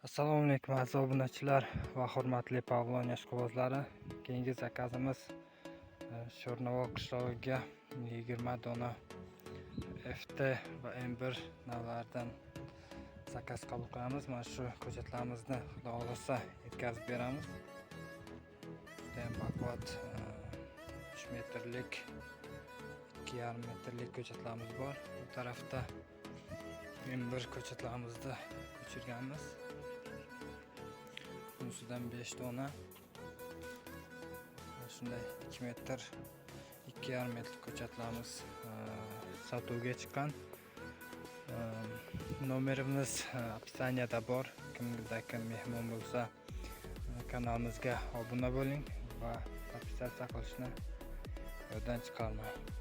Assalomu alaykum, aziz obunachilar va hurmatli Pavlonia ishqibozlari. Keyingi zakazimiz Sho'rnavo qishlog'iga 20 dona FT va M1 navlaridan zakaz qabul qilamiz. Mana shu ko'chatlarimizni, Xudo xohlasa, yetkazib beramiz. Judayam baquvvat, 3 metrlik, 2,5 metrlik ko'chatlarimiz bor. Bu tarafda M1 ko'chatlarimizni ko'chirganmiz. Bunisidan 5 dona. Mana shunday 2 metr, 2,5 metr ko'chatlarimiz sotuvga chiqqan. Nomerimiz описание da bor. Kimda kim mehmon bo'lsa, kanalimizga obuna bo'ling va подписаться qilishni yoddan chiqarmang.